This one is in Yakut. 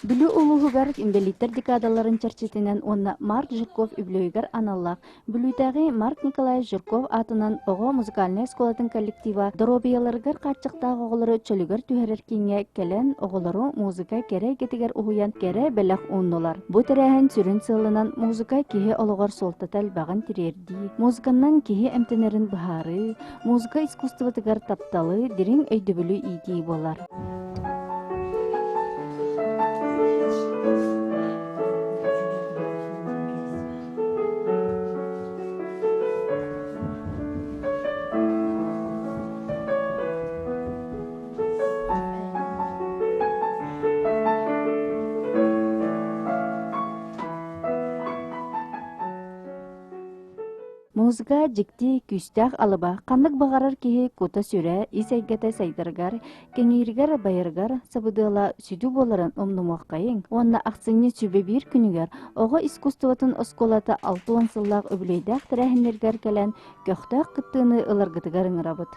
Бүлүү улууһугар инбэлииттэр декадаларын чэрчитинэн уонна Марк Жирков үбүлүөйүгэр аналлаах Бүлүүтээҕи Марк Николаевич Жирков аатынан оҕо музыкальнай оскуолатын коллектива доруобуйаларыгар хааччахтаах оҕолору чөлүгэр түһэрэр кииҥҥэ кэлэн оҕолору музыка кэрэ эйгэтигэр уһуйан кэрэ бэлэх ууннулар. Бу тэрээһин сүрүн сыалынан музыка киһи олоҕор суолтата элбэҕин тириэрдии, музыканнан киһи эмтэнэрин быһаарыы, музыка искусствотыгар тапталы, дириҥ өйдөбүлү иитии буолар. Музыка дьикти күүстээх алыба ханнык баҕарар киһи кута-сүрэ, ис эйгэтэ сайдарыгар, кэҥииригэр, байарыгар сабыдыала сүдү буоларын умнумуоххайыҥ уонна ахсынньы сүбэ биир күнүгэр оҕо искусствотын оскуолата 60 сыллаах үбүлүөйдээх тэрээһиннэригэр кэлэн көхтөөх кыттыыны ыларгытыгар ыҥырабыт.